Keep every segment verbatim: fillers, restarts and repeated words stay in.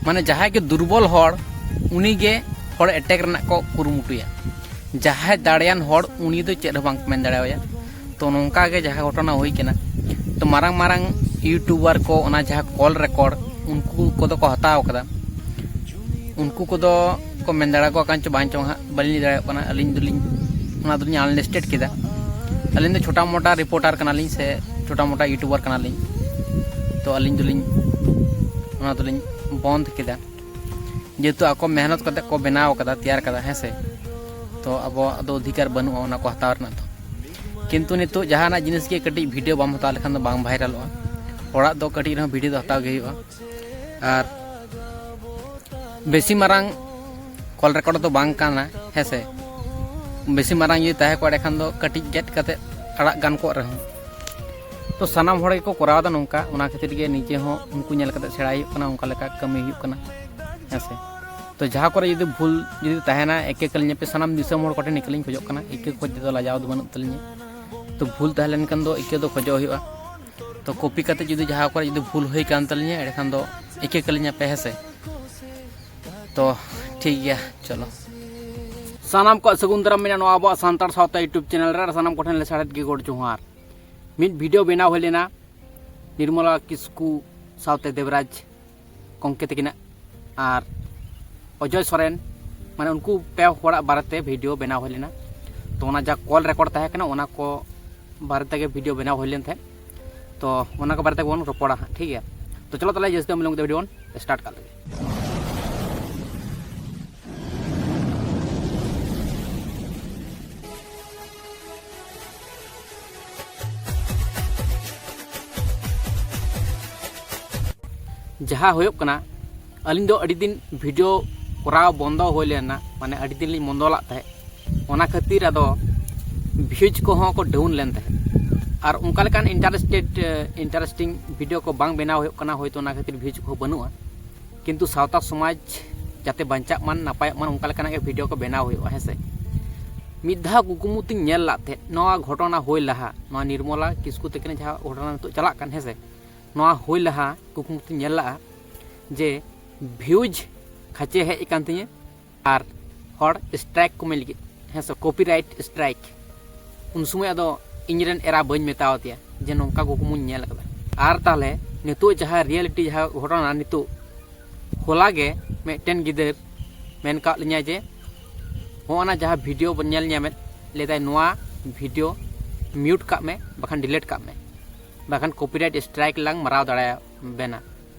ᱢᱟᱱᱮ ᱡᱟᱦᱟᱸᱭ ᱜᱮ ᱫᱩᱨᱵᱚᱞ ᱦᱚᱲ, ᱩᱱᱤ ᱜᱮ ᱦᱚᱲ ᱮᱴᱮᱠ ᱨᱮᱱᱟᱜ ᱠᱚ ᱠᱩᱨᱩᱢᱩᱴᱩᱭᱟ᱾ ᱡᱟᱦᱟᱸᱭ ᱫᱟᱲᱮᱭᱟᱱ ᱦᱚᱲ, ᱩᱱᱤ ᱫᱚ ᱪᱮᱫ ᱦᱚᱸ ᱵᱟᱝ ᱠᱚ ᱢᱮᱱ ᱫᱟᱲᱮᱣᱟᱭᱟ᱾ ᱛᱚ ᱱᱚᱝᱠᱟ ᱜᱮ ᱡᱟᱦᱟᱸ ᱜᱷᱚᱴᱚᱱᱟ ᱦᱩᱭ ᱠᱟᱱᱟ, ᱛᱚ ᱢᱟᱨᱟᱝ ᱢᱟᱨᱟᱝ ᱤᱭᱩᱴᱩᱵᱟᱨ ᱠᱚ ᱚᱱᱟ ᱡᱟᱦᱟᱸ ᱠᱚᱞ ᱨᱮᱠᱚᱨᱰ, ᱩᱱᱠᱩ ᱠᱚᱫᱚ ᱠᱚ ᱦᱟᱛᱟᱣ ᱠᱟᱫᱟ᱾ ᱩᱱᱠᱩ ᱠᱚᱫᱚ ᱠᱚ ᱢᱮᱱ ᱫᱟᱲᱮ ᱟᱠᱚ ᱠᱟᱱ ᱪᱚ ᱵᱟᱝ ᱪᱚᱝ ᱦᱟᱸᱜ, ᱵᱟᱹᱞᱤᱧ ᱞᱟᱹᱭ ᱫᱟᱲᱮᱭᱟᱜ ᱠᱟᱱᱟ᱾ ᱟᱹᱞᱤᱧ ᱫᱚᱞᱤᱧ ᱚᱱᱟ ᱫᱚᱞᱤᱧ ᱟᱱᱞᱤᱥᱴᱮᱰ ᱠᱮᱫᱟ᱾ ᱟᱹᱞᱤᱧ ᱫᱚ ᱪᱷᱳᱴᱟ ᱢᱳᱴᱟ ᱨᱤᱯᱳᱨᱴᱟᱨ ᱠᱟᱱᱟᱞᱤᱧ ᱥᱮ ᱪᱷᱳᱴᱟ ᱢᱳᱴᱟ ᱤᱭᱩᱴᱩᱵᱟᱨ ᱠᱟᱱᱟᱞᱤᱧ, ᱛᱚ ᱟᱹᱞᱤᱧ ᱫᱚᱞᱤᱧ ᱚᱱᱟ ᱫᱚᱞᱤᱧ ᱵᱚᱱᱫᱷ ᱠᱮᱫᱟ᱾ ᱡᱮᱦᱮᱛᱩ ᱟᱠᱚ ᱢᱮᱦᱱᱚᱛ ᱠᱟᱛᱮ ᱠᱚ ᱵᱮᱱᱟᱣ ᱠᱟᱫᱟ, ᱛᱮᱭᱟᱨ ᱠᱟᱫᱟ, ᱦᱮᱸ ᱥᱮ, ᱛᱚ ᱟᱵᱚᱣᱟᱜ ᱫᱚ ᱚᱫᱷᱤᱠᱟᱨ ᱵᱟᱹᱱᱩᱜᱼᱟ ᱚᱱᱟ ᱠᱚ ᱦᱟᱛᱟᱣ ᱨᱮᱱᱟᱜ ᱫᱚ᱾ ᱠᱤᱱᱛᱩ ᱱᱤᱛᱚᱜ ᱡᱟᱦᱟᱱᱟᱜ ᱡᱤᱱᱤᱥ ᱜᱮ ᱠᱟᱹᱴᱤᱡ ᱵᱷᱤᱰᱤᱭᱳ ᱵᱟᱢ ᱦᱟᱛᱟᱣ ᱞᱮᱠᱷᱟᱱ ᱫᱚ ᱵᱟᱝ ᱵᱷᱟᱭᱨᱟᱞᱚᱜᱼᱟ᱾ ᱦᱚᱲᱟᱜ ᱫᱚ ᱠᱟᱹᱴᱤᱡ ᱨᱮᱦᱚᱸ ᱵᱷᱤᱰᱤᱭᱳ ᱫᱚ ᱦᱟᱛᱟᱣ ᱜᱮ ᱦᱩᱭᱩᱜᱼᱟ᱾ ᱟᱨ ᱵᱮᱥᱤ ᱢᱟᱨᱟᱝ ᱠᱚᱞ ᱨᱮᱠᱚᱨᱰ ᱫᱚ ᱵᱟᱝ ᱠᱟᱱᱟ, ᱦᱮᱸ ᱥᱮ, ᱵᱮᱥᱤ ᱢᱟᱨᱟᱝ ᱡᱩᱫᱤ ᱛᱟᱦᱮᱸ ᱠᱚᱜᱼᱟ, ᱮᱸᱰᱮᱠᱷᱟᱱ ᱫᱚ ᱠᱟᱹᱴᱤᱡ ᱜᱮᱫ ᱠᱟᱛᱮ ᱟᱲᱟᱜ ᱜᱟᱱ ᱠᱚᱜ ᱨᱮᱦᱚᱸ᱾ ᱛᱚ ᱥᱟᱱᱟᱢ ᱦᱚᱲ ᱜᱮᱠᱚ ᱠᱚᱨᱟᱣ ᱮᱫᱟ ᱱᱚᱝᱠᱟ, ᱚᱱᱟ ᱠᱷᱟᱹᱛᱤᱨ ᱜᱮ ᱱᱤᱡᱮ ᱦᱚᱸ ᱩᱱᱠᱩ ᱧᱮᱞ ᱠᱟᱛᱮ ᱥᱮᱬᱟᱭ ᱦᱩᱭᱩᱜ ᱠᱟᱱᱟ, ᱚᱱᱠᱟ ᱞᱮᱠᱟ ᱠᱟᱹᱢᱤ ᱦᱩᱭᱩᱜ ᱠᱟᱱᱟ, ᱦᱮᱸ ᱥᱮ᱾ ᱛᱚ ᱡᱟᱦᱟᱸ ᱠᱚᱨᱮ ᱡᱩᱫᱤ ᱵᱷᱩᱞ ᱡᱩᱫᱤ ᱛᱟᱦᱮᱱᱟ, ᱤᱠᱟᱹ ᱠᱟᱹᱞᱤᱧᱟ ᱯᱮ, ᱥᱟᱱᱟᱢ ᱫᱤᱥᱚᱢ ᱦᱚᱲ ᱠᱚᱴᱷᱮᱱ ᱤᱠᱟᱹ ᱞᱤᱧ ᱠᱷᱚᱡᱚᱜ ᱠᱟᱱᱟ᱾ ᱤᱠᱟᱹ ᱠᱷᱚᱡ ᱛᱮᱫᱚ ᱞᱟᱡᱟᱣ ᱫᱚ ᱵᱟᱹᱱᱩᱜ ᱛᱟᱹᱞᱤᱧᱟ᱾ ᱛᱚ ᱵᱷᱩᱞ ᱛᱟᱦᱮᱸ ᱞᱮᱱᱠᱷᱟᱱ ᱫᱚ ᱤᱠᱟᱹ ᱫᱚ ᱠᱷᱚᱡᱚᱜ ᱦᱩᱭᱩᱜᱼᱟ᱾ ᱛᱚ ᱠᱚᱯᱤ ᱠᱟᱛᱮ ᱡᱩᱫᱤ ᱡᱟᱦᱟᱸ ᱠᱚᱨᱮ ᱡᱩᱫᱤ ᱵᱷᱩᱞ ᱦᱩᱭ ᱠᱟᱱ ᱛᱟᱹᱞᱤᱧᱟ, ᱮᱸᱰᱮᱠᱷᱟᱱ ᱫᱚ ᱤᱠᱟᱹ ᱠᱟᱹᱞᱤᱧᱟ ᱯᱮ, ᱦᱮᱸ ᱥᱮ᱾ ᱛᱚ ᱴᱷᱤᱠ ᱜᱮᱭᱟ, ᱪᱚᱞᱚ᱾ ᱥᱟᱱᱟᱢ ᱠᱚᱣᱟᱜ ᱥᱟᱹᱜᱩᱱ ᱫᱟᱨᱟᱢ ᱢᱮᱱᱟᱜᱼᱟ ᱱᱚᱣᱟ ᱟᱵᱚᱣᱟᱜ ᱥᱟᱱᱛᱟᱲ ᱥᱟᱶᱛᱟ YouTube ᱪᱮᱱᱮᱞ ᱨᱮ, ᱟᱨ ᱥᱟᱱᱟᱢ ᱠᱚᱴᱷᱮᱱ ᱞᱮᱥᱟᱲᱦᱮᱫ ᱜᱮ ᱜᱚᱰ ᱡᱚᱦᱟᱨ᱾ ᱢᱤᱫ ᱵᱷᱤᱰᱤᱭᱳ ᱵᱮᱱᱟᱣ ᱦᱩᱭ ᱞᱮᱱᱟ ᱱᱤᱨᱢᱚᱞᱟ ᱠᱤᱥᱠᱩ ᱥᱟᱶᱛᱮ ᱫᱮᱵᱽᱨᱟᱡᱽ ᱜᱚᱢᱠᱮ ᱛᱟᱹᱠᱤᱱᱟᱜ ᱟᱨ ᱚᱡᱚᱭ ᱥᱚᱨᱮᱱ, ᱢᱟᱱᱮ ᱩᱱᱠᱩ ᱯᱮ ᱦᱚᱲᱟᱜ ᱵᱟᱨᱮᱛᱮ ᱵᱷᱤᱰᱤᱭᱳ ᱵᱮᱱᱟᱣ ᱦᱩᱭ ᱞᱮᱱᱟ᱾ ᱛᱚ ᱚᱱᱟ ᱡᱟ ᱠᱚᱞ ᱨᱮᱠᱚᱨᱰ ᱛᱟᱦᱮᱸ ᱠᱟᱱᱟ, ᱚᱱᱟ ᱠᱚ ᱵᱟᱨᱮ ᱛᱮᱜᱮ ᱵᱷᱤᱰᱤᱭᱳ ᱵᱮᱱᱟᱣ ᱦᱩᱭ ᱞᱮᱱ ᱛᱟᱦᱮᱸᱫ᱾ ᱛᱚ ᱚᱱᱟ ᱠᱚ ᱵᱟᱨᱮ ᱛᱮᱜᱮ ᱵᱚᱱ ᱨᱚᱯᱚᱲᱟ ᱦᱟᱸᱜ, ᱴᱷᱤᱠ ᱜᱮᱭᱟ? ᱛᱚ ᱪᱚᱞᱚ ᱛᱟᱦᱚᱞᱮ ᱡᱟᱹᱥᱛᱤ ᱵᱟᱝ ᱵᱤᱞᱚᱢ ᱠᱟᱛᱮ ᱵᱷᱤᱰᱤᱭᱳ ᱵᱚᱱ ᱥᱴᱟᱨᱴ ᱠᱟᱜ ᱞᱮᱜᱮ᱾ ᱡᱟᱦᱟᱸ ᱦᱩᱭᱩᱜ ᱠᱟᱱᱟ, ᱟᱹᱞᱤᱧ ᱫᱚ ᱟᱹᱰᱤ ᱫᱤᱱ ᱵᱷᱤᱰᱤᱭᱳ ᱠᱚᱨᱟᱣ ᱵᱚᱱᱫᱚ ᱦᱩᱭ ᱞᱮᱱᱟ, ᱢᱟᱱᱮ ᱟᱹᱰᱤ ᱫᱤᱱ ᱞᱤᱧ ᱵᱚᱱᱫᱚ ᱞᱟᱜ ᱛᱟᱦᱮᱸᱫ᱾ ᱚᱱᱟ ᱠᱷᱟᱹᱛᱤᱨ ᱟᱫᱚ ᱵᱷᱤᱭᱩᱡᱽ ᱠᱚᱦᱚᱸ ᱠᱚ ᱰᱟᱣᱩᱱ ᱞᱮᱱ ᱛᱟᱦᱮᱸᱫ᱾ ᱟᱨ ᱚᱱᱠᱟ ᱞᱮᱠᱟᱱ ᱤᱱᱴᱟᱨᱮᱥᱴᱮᱰ, ᱤᱱᱴᱟᱨᱮᱥᱴᱤᱝ ᱵᱷᱤᱰᱤᱭᱳ ᱠᱚ ᱵᱟᱝ ᱵᱮᱱᱟᱣ ᱦᱩᱭᱩᱜ ᱠᱟᱱᱟ, ᱦᱳᱭᱛᱳ ᱚᱱᱟ ᱠᱷᱟᱹᱛᱤᱨ ᱵᱷᱤᱭᱩᱡᱽ ᱠᱚᱦᱚᱸ ᱵᱟᱹᱱᱩᱜᱼᱟ᱾ ᱠᱤᱱᱛᱩ ᱥᱟᱶᱛᱟ ᱥᱚᱢᱟᱡᱽ ᱡᱟᱛᱮ ᱵᱟᱧᱪᱟᱜ ᱢᱟᱱ, ᱱᱟᱯᱟᱭᱚᱜ ᱢᱟᱱ, ᱚᱱᱠᱟ ᱞᱮᱠᱟᱱᱟᱜ ᱜᱮ ᱵᱷᱤᱰᱤᱭᱳ ᱠᱚ ᱵᱮᱱᱟᱣ ᱦᱩᱭᱩᱜᱼᱟ, ᱦᱮᱸ ᱥᱮ᱾ ᱢᱤᱫ ᱫᱷᱟᱣ ᱠᱩᱠᱢᱩ ᱛᱤᱧ ᱧᱮᱞ ᱞᱟᱜ ᱛᱟᱦᱮᱸᱫ, ᱱᱚᱣᱟ ᱜᱷᱚᱴᱚᱱᱟ ᱦᱩᱭ ᱞᱟᱦᱟ, ᱱᱚᱣᱟ ᱱᱤᱨᱢᱚᱞᱟ ᱠᱤᱥᱠᱩ ᱛᱟᱹᱠᱤᱱᱟᱜ ᱡᱟᱦᱟᱸ ᱜᱷᱚᱴᱚᱱᱟ ᱱᱤᱛᱚᱜ ᱪᱟᱞᱟᱜ ᱠᱟᱱ, ᱦᱮᱸ ᱥᱮ, ᱱᱚᱣᱟ ᱦᱩᱭ ᱞᱟᱦᱟ ᱠᱩᱠᱢᱩ ᱛᱤᱧ ᱧᱮᱞ ᱞᱟᱜᱼᱟ ᱡᱮ ᱵᱷᱤᱭᱩᱡᱽ ᱠᱷᱟᱪᱮ ᱦᱮᱡ ᱟᱠᱟᱱ ᱛᱤᱧᱟᱹ ᱟᱨ ᱦᱚᱲ ᱥᱴᱨᱟᱭᱤᱠ ᱠᱚ ᱢᱮᱱ ᱞᱟᱹᱜᱤᱫ, ᱦᱮᱸ ᱥᱮ, ᱠᱚᱯᱤᱨᱟᱭᱤᱴ ᱥᱴᱨᱟᱭᱤᱠ᱾ ᱩᱱ ᱥᱚᱢᱚᱭ ᱟᱫᱚ ᱤᱧᱨᱮᱱ ᱮᱨᱟ ᱵᱟᱹᱧ ᱢᱮᱛᱟᱣ ᱟᱫᱮᱭᱟ ᱡᱮ ᱱᱚᱝᱠᱟ ᱠᱩᱠᱢᱩᱧ ᱧᱮᱞ ᱟᱠᱟᱫᱟ᱾ ᱟᱨ ᱛᱟᱦᱚᱞᱮ ᱱᱤᱛᱚᱜ ᱡᱟᱦᱟᱸ ᱨᱤᱭᱮᱞᱤᱴᱤ, ᱡᱟᱦᱟᱸ ᱜᱷᱚᱴᱚᱱᱟ, ᱱᱤᱛᱚᱜ ᱦᱚᱞᱟ ᱜᱮ ᱢᱤᱫᱴᱮᱱ ᱜᱤᱫᱟᱹᱨ ᱢᱮᱱ ᱠᱟᱜ ᱞᱤᱧᱟᱭ ᱡᱮ ᱦᱚᱸᱜᱼᱚ ᱱᱟ ᱡᱟᱦᱟᱸ ᱵᱷᱤᱰᱤᱭᱳ ᱵᱚᱱ ᱧᱮᱞ ᱧᱟᱢᱮᱫ, ᱞᱟᱹᱭᱫᱟᱭ ᱱᱚᱣᱟ ᱵᱷᱤᱰᱤᱭᱳ ᱢᱤᱭᱩᱴ ᱠᱟᱜ ᱢᱮ, ᱵᱟᱠᱷᱟᱱ ᱰᱤᱞᱤᱴ ᱠᱟᱜ ᱢᱮ, ᱵᱟᱠᱷᱟᱱ ᱠᱚᱯᱤᱨᱟᱭᱤᱴ ᱥᱴᱨᱟᱭᱤᱠ ᱞᱟᱝ ᱢᱟᱨᱟᱣ ᱫᱟᱲᱮᱭᱟᱵᱮᱱᱟ᱾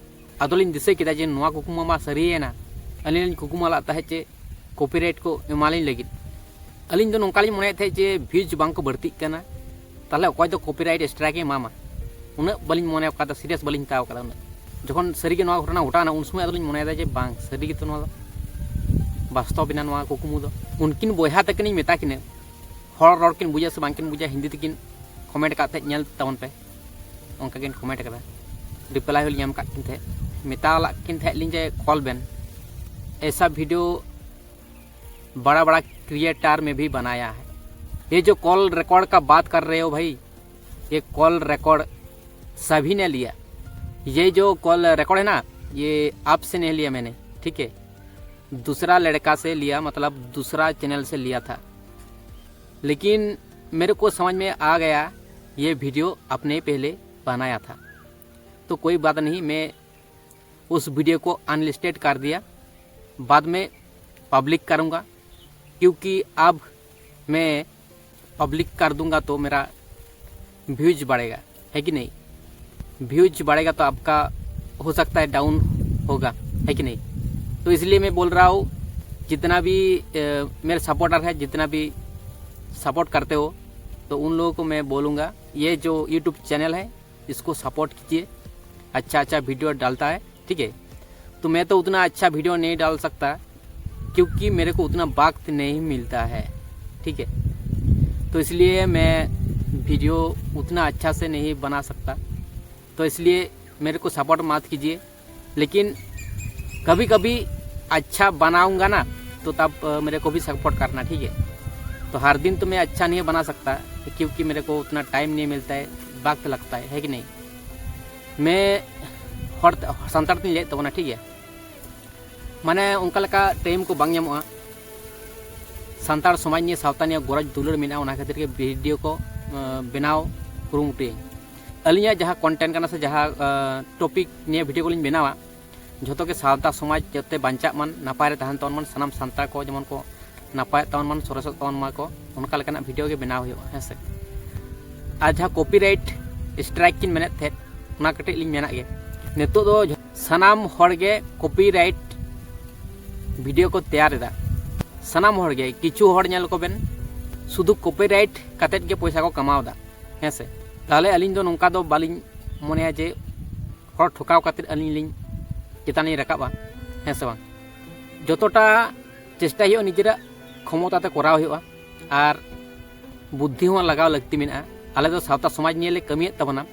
ᱟᱫᱚᱞᱤᱧ ᱫᱤᱥᱟᱹ ᱠᱮᱫᱟ ᱡᱮ ᱱᱚᱣᱟ ᱠᱩᱠᱢᱩ ᱢᱟ ᱥᱟᱹᱨᱤᱭᱮᱱᱟ᱾ ᱟᱹᱞᱤᱧ ᱞᱤᱧ ᱠᱩᱠᱢᱩ ᱞᱟᱜ ᱛᱟᱦᱮᱸᱫ ᱡᱮ ᱠᱚᱯᱤᱨᱟᱭᱤᱴ ᱠᱚ ᱮᱢᱟᱞᱤᱧ ᱞᱟᱹᱜᱤᱫ᱾ ᱟᱹᱞᱤᱧ ᱫᱚ ᱱᱚᱝᱠᱟ ᱞᱤᱧ ᱢᱚᱱᱮᱭᱮᱫ ᱛᱟᱦᱮᱸᱫ ᱡᱮ ᱵᱷᱤᱭᱩᱡᱽ ᱵᱟᱝ ᱠᱚ ᱵᱟᱹᱲᱛᱤᱜ ᱠᱟᱱᱟ, ᱛᱟᱦᱚᱞᱮ ᱚᱠᱚᱭ ᱫᱚ ᱠᱚᱯᱤᱨᱟᱭᱤᱴ ᱥᱴᱨᱟᱭᱤᱠ ᱮ ᱮᱢᱟᱢᱟ, ᱩᱱᱟᱹᱜ ᱵᱟᱹᱞᱤᱧ ᱢᱚᱱᱮ ᱟᱠᱟᱫᱟ, ᱥᱤᱨᱤᱭᱟᱥ ᱵᱟᱹᱞᱤᱧ ᱦᱟᱛᱟᱣ ᱟᱠᱟᱫᱟ ᱩᱱᱟᱹᱜ᱾ ᱡᱚᱠᱷᱚᱱ ᱥᱟᱹᱨᱤᱜᱮ ᱱᱚᱣᱟ ᱜᱷᱚᱴᱚᱱᱟ ᱜᱷᱚᱴᱟᱣᱱᱟ, ᱩᱱ ᱥᱚᱢᱚᱭ ᱟᱫᱚᱞᱤᱧ ᱢᱚᱱᱮᱭᱮᱫᱟ ᱡᱮ ᱵᱟᱝ, ᱥᱟᱹᱨᱤ ᱜᱮᱛᱚ ᱱᱚᱣᱟ ᱫᱚ ᱵᱟᱥᱛᱚᱵ ᱮᱱᱟ, ᱱᱚᱣᱟ ᱠᱩᱠᱢᱩ ᱫᱚ᱾ ᱩᱱᱠᱤᱱ ᱵᱚᱭᱦᱟ ᱛᱟᱹᱠᱤᱱᱤᱧ ᱢᱮᱛᱟ ᱠᱤᱱᱟᱹ, ᱦᱚᱲ ᱨᱚᱲ ᱠᱤᱱ ᱵᱩᱡᱟ ᱥᱮ ᱵᱟᱝᱠᱤᱱ ᱵᱩᱡᱟ, ᱦᱤᱱᱫᱤ ᱛᱮᱠᱤᱱ ᱠᱚᱢᱮᱱᱴ ᱟᱠᱟᱫ ᱛᱟᱦᱮᱸᱫ, ᱧᱮᱞ ᱛᱟᱵᱚᱱ ᱯᱮ, ᱚᱱᱠᱟ ᱠᱤᱱ ᱠᱚᱢᱮᱱᱴ ᱟᱠᱟᱫᱟ᱾ ᱨᱤᱯᱞᱟᱭ ᱦᱚᱸᱞᱤᱧ ᱮᱢ ᱟᱠᱟᱫ ᱠᱤᱱ ᱛᱟᱦᱮᱸᱫ, ᱢᱮᱛᱟ ᱞᱟᱜ ᱠᱤᱱ ᱛᱟᱦᱮᱸᱫ ᱞᱤᱧ ᱡᱮ ᱠᱚᱞ ᱵᱮᱱ, ᱮᱥᱟ ᱵᱷᱤᱰᱤᱭᱳ ᱵᱟᱲᱟ ᱵᱟᱲᱟ ᱠᱨᱤᱭᱮᱴᱟᱨ ᱢᱮ ᱵᱷᱤ ᱵᱟᱱᱟᱭᱟ ᱦᱮ᱾ ᱭᱮ ᱡᱚ ᱠᱚᱞ ᱨᱮᱠᱚᱨᱰ ᱠᱟ ᱵᱟᱛ ᱠᱟᱨ ᱨᱮ ᱦᱳ ᱵᱷᱟᱭ, ᱭᱮ ᱠᱚᱞ ᱨᱮᱠᱚᱨᱰ ᱥᱟᱵᱷᱤ ᱱᱮ ᱞᱤᱭᱟ, ᱭᱮ ᱡᱚ ᱠᱚᱞ ᱨᱮᱠᱚᱨᱰ ᱦᱮ ᱱᱟ, ᱭᱮ ᱟᱯ ᱥᱮ ᱱᱮᱦᱤ ᱞᱤᱭᱟ ᱢᱮᱱᱮ, ᱴᱷᱤᱠ ᱦᱮ, ᱫᱩᱥᱨᱟ ᱞᱟᱲᱠᱟ ᱥᱮ ᱞᱤᱭᱟ, ᱢᱚᱛᱞᱚᱵ ᱫᱩᱥᱨᱟ ᱪᱮᱱᱮᱞ ᱥᱮ ᱞᱤᱭᱟ ᱛᱷᱟ᱾ ᱞᱮᱠᱤᱱ ᱢᱮᱨᱮ ᱠᱚ ᱥᱚᱢᱚᱡᱽ ᱢᱮ ᱟ ᱜᱟᱭᱟ, ᱭᱮ ᱵᱷᱤᱰᱤᱭᱳ ᱟᱯᱱᱮ ᱯᱮᱦᱞᱮ ᱵᱟᱱᱟᱭᱟ ᱛᱷᱟ, ᱛᱚ ᱠᱳᱭ ᱵᱟᱛ ᱱᱮᱦᱤ, ᱢᱮ ᱩᱥ ᱵᱷᱤᱰᱤᱭᱳ ᱠᱚ ᱟᱱᱞᱤᱥᱴᱮᱰ ᱠᱟᱨ ᱫᱤᱭᱟ, ᱵᱟᱫᱽ ᱢᱮ ᱯᱟᱵᱽᱞᱤᱠ ᱠᱟᱨᱩᱸᱜᱟ, ᱠᱤᱭᱩᱠᱤ ᱟᱵᱽ ᱢᱮ ᱯᱟᱵᱽᱞᱤᱠ ᱠᱟᱨ ᱫᱩᱸᱜᱟ ᱛᱚ ᱢᱮᱨᱟ ᱵᱷᱤᱭᱩᱡᱽ ᱵᱟᱲᱮᱜᱟ, ᱦᱮ ᱠᱤ ᱱᱮᱦᱤ? ᱵᱷᱤᱭᱩᱡᱽ ᱵᱟᱲᱮᱜᱟ ᱛᱚ ᱟᱵᱽᱠᱟ ᱦᱳ ᱥᱟᱠᱛᱟ ᱦᱮ ᱰᱟᱣᱩᱱ ᱦᱳᱜᱟ, ᱦᱮ ᱠᱤ ᱱᱮᱦᱤ? ᱛᱚ ᱤᱥᱞᱤᱭᱮ ᱢᱮ ᱵᱳᱞ ᱨᱟᱣ ᱡᱤᱛᱱᱟ ᱵᱷᱤ ᱢᱮᱨᱮ ᱥᱟᱯᱳᱨᱴᱟᱨ ᱦᱮ, ᱡᱤᱛᱱᱟ ᱵᱷᱤ ᱥᱟᱯᱳᱨᱴ ᱠᱟᱨᱛᱮ ᱦᱳ, ᱛᱚ ᱩᱱ ᱞᱳᱜᱳ ᱠᱚ ᱢᱮ ᱵᱳᱞᱩᱸᱜᱟ, ᱭᱮ ᱡᱳ ᱭᱩᱴᱩᱵᱽ ᱪᱮᱱᱮᱞ ᱦᱮ, ᱤᱥᱠᱳ ᱥᱟᱯᱳᱨᱴ ᱠᱤᱡᱤᱭᱮ, ᱟᱪᱪᱷᱟ ᱟᱪᱪᱷᱟ ᱵᱷᱤᱰᱤᱭᱳ ᱰᱟᱞᱛᱟ ᱦᱮ, ᱴᱷᱤᱠ ᱦᱮ? ᱛᱚ ᱢᱮ ᱛᱚ ᱩᱛᱱᱟ ᱟᱪᱪᱷᱟ ᱵᱷᱤᱰᱤᱭᱳ ᱱᱮᱦᱤ ᱰᱟᱞ ᱥᱟᱠᱛᱟ, ᱠᱤᱭᱩᱠᱤ ᱢᱮᱨᱮ ᱠᱳ ᱩᱛᱱᱟ ᱵᱟᱠᱛ ᱱᱮᱦᱤ ᱢᱤᱞᱛᱟ ᱦᱮ, ᱴᱷᱤᱠ ᱦᱮ? ᱛᱚ ᱤᱥᱞᱤᱭᱮ ᱢᱮ ᱵᱷᱤᱰᱤᱭᱳ ᱩᱛᱱᱟ ᱟᱪᱪᱷᱟ ᱥᱮ ᱱᱮᱦᱤ ᱵᱟᱱᱟ ᱥᱟᱠᱛᱟ, ᱛᱚ ᱤᱥᱞᱤᱭᱮ ᱢᱮᱨᱮ ᱠᱳ ᱥᱟᱯᱳᱨᱴ ᱢᱟᱛ ᱠᱤᱡᱤᱭᱮ, ᱞᱮᱠᱤᱱ ᱠᱟᱵᱷᱤ ᱠᱟᱵᱷᱤ ᱟᱪᱪᱷᱟ ᱵᱟᱱᱟᱣᱩᱸᱜᱟ ᱱᱟ, ᱛᱚ ᱛᱟᱵᱽ ᱢᱮᱨᱮ ᱠᱳ ᱵᱷᱤ ᱥᱟᱯᱳᱨᱴ ᱠᱟᱨᱱᱟ, ᱴᱷᱤᱠ ᱦᱮ? ᱛᱚ ᱦᱟᱨ ᱫᱤᱱ ᱛᱚ ᱢᱮ ᱟᱪᱪᱷᱟ ᱱᱮᱦᱤ ᱵᱟᱱᱟ ᱥᱟᱠᱛᱟ, ᱠᱤᱭᱩᱠᱤ ᱢᱮᱨᱮ ᱠᱳ ᱩᱛᱱᱟ ᱴᱟᱭᱤᱢ ᱱᱮᱦᱤ ᱢᱤᱞᱛᱟ ᱦᱮ, ᱵᱟᱠᱛ ᱞᱟᱜᱛᱟ ᱦᱮ, ᱦᱮ ᱠᱤ ᱱᱮᱦᱤ? ᱢᱮ ᱦᱚᱲ ᱥᱟᱱᱛᱟᱲ ᱛᱮᱧ ᱞᱟᱹᱭᱮᱫ ᱛᱟᱵᱚᱱᱟ, ᱴᱷᱤᱠ ᱦᱮ? ᱢᱟᱱᱮ ᱚᱱᱠᱟ ᱞᱮᱠᱟ ᱴᱟᱭᱤᱢ ᱠᱚ ᱵᱟᱝ ᱧᱟᱢᱚᱜᱼᱟ᱾ ᱥᱟᱱᱛᱟᱲ ᱥᱚᱢᱟᱡᱽ ᱱᱤᱭᱮ, ᱥᱟᱶᱛᱟ ᱱᱤᱭᱮ ᱜᱚᱨᱚᱡᱽ ᱫᱩᱞᱟᱹᱲ ᱢᱮᱱᱟᱜᱼᱟ, ᱚᱱᱟ ᱠᱷᱟᱹᱛᱤᱨ ᱜᱮ ᱵᱷᱤᱰᱤᱭᱳ ᱠᱚ ᱵᱮᱱᱟᱣ ᱠᱩᱨᱩᱢᱩᱴᱩᱭᱟᱹᱧ᱾ ᱟᱹᱞᱤᱧᱟᱜ ᱡᱟᱦᱟᱸ ᱠᱚᱱᱴᱮᱱᱴ ᱠᱟᱱᱟ ᱥᱮ ᱡᱟᱦᱟᱸ ᱴᱚᱯᱤᱠ ᱱᱤᱭᱮ ᱵᱷᱤᱰᱤᱭᱳ ᱠᱚᱞᱤᱧ ᱵᱮᱱᱟᱣᱟ, ᱡᱷᱚᱛᱚ ᱜᱮ ᱥᱟᱶᱛᱟ ᱥᱚᱢᱟᱡᱽ ᱡᱟᱛᱮ ᱵᱟᱧᱪᱟᱜ ᱢᱟᱱ, ᱱᱟᱯᱟᱭ ᱨᱮ ᱛᱟᱦᱮᱱ ᱛᱟᱵᱚᱱ ᱢᱟᱱ, ᱥᱟᱱᱟᱢ ᱥᱟᱱᱛᱟᱲ ᱠᱚ ᱡᱮᱢᱚᱱ ᱠᱚ ᱱᱟᱯᱟᱭᱚᱜ ᱛᱟᱵᱚᱱ ᱢᱟᱱ, ᱥᱚᱨᱮᱥᱚᱜ ᱛᱟᱵᱚᱱ ᱢᱟᱠᱚ, ᱚᱱᱠᱟ ᱞᱮᱠᱟᱱᱟᱜ ᱵᱷᱤᱰᱤᱭᱳ ᱜᱮ ᱵᱮᱱᱟᱣ ᱦᱩᱭᱩᱜᱼᱟ, ᱦᱮᱸ ᱥᱮ᱾ ᱟᱨ ᱡᱟᱦᱟᱸ ᱠᱚᱯᱤᱨᱟᱭᱤᱴ ᱥᱴᱨᱟᱭᱤᱠ ᱠᱤᱱ ᱢᱮᱱᱮᱫ ᱛᱟᱦᱮᱸᱫ, ᱚᱱᱟ ᱠᱟᱹᱴᱤᱡ ᱞᱤᱧ ᱢᱮᱱᱟᱜ ᱜᱮ᱾ ᱱᱤᱛᱚᱜ ᱫᱚ ᱡᱷᱚ-, ᱥᱟᱱᱟᱢ ᱦᱚᱲ ᱜᱮ ᱠᱚᱯᱤᱨᱟᱭᱤᱴ ᱵᱷᱤᱰᱤᱭᱳ ᱠᱚ ᱛᱮᱭᱟᱨ ᱮᱫᱟ᱾ ᱥᱟᱱᱟᱢ ᱦᱚᱲ ᱜᱮ, ᱠᱤᱪᱷᱩ ᱦᱚᱲ ᱧᱮᱞ ᱠᱚᱵᱮᱱ ᱥᱩᱫᱷᱩ ᱠᱚᱯᱤᱨᱟᱭᱤᱴ ᱠᱟᱛᱮᱫ ᱜᱮ ᱯᱚᱭᱥᱟ ᱠᱚ ᱠᱟᱢᱟᱣ ᱮᱫᱟ, ᱦᱮᱸ ᱥᱮ᱾ ᱛᱟᱦᱚᱞᱮ ᱟᱹᱞᱤᱧ ᱫᱚ ᱱᱚᱝᱠᱟ ᱫᱚ ᱵᱟᱹᱞᱤᱧ ᱢᱚᱱᱮᱭᱟ ᱡᱮ ᱦᱚᱲ ᱴᱷᱚᱠᱟᱣ ᱠᱟᱛᱮᱫ ᱟᱹᱞᱤᱧ ᱞᱤᱧ ᱪᱮᱛᱟᱱ ᱞᱤᱧ ᱨᱟᱠᱟᱵᱼᱟ, ᱦᱮᱸ ᱥᱮ ᱵᱟᱝ? ᱡᱚᱛᱚᱴᱟ ᱪᱮᱥᱴᱟᱭ ᱦᱩᱭᱩᱜᱼᱟ, ᱱᱤᱡᱮᱨᱟᱜ ᱠᱷᱚᱢᱚᱛᱟ ᱛᱮ ᱠᱚᱨᱟᱣ ᱦᱩᱭᱩᱜᱼᱟ᱾ ᱟᱨ ᱵᱩᱫᱽᱫᱷᱤ ᱦᱚᱸ ᱞᱟᱜᱟᱣ ᱞᱟᱹᱠᱛᱤ ᱢᱮᱱᱟᱜᱼᱟ᱾ ᱟᱞᱮ ᱫᱚ ᱥᱟᱶᱛᱟ ᱥᱚᱢᱟᱡᱽ ᱱᱤᱭᱮ ᱞᱮ ᱠᱟᱹᱢᱤᱭᱮᱫ ᱛᱟᱵᱚᱱᱟ,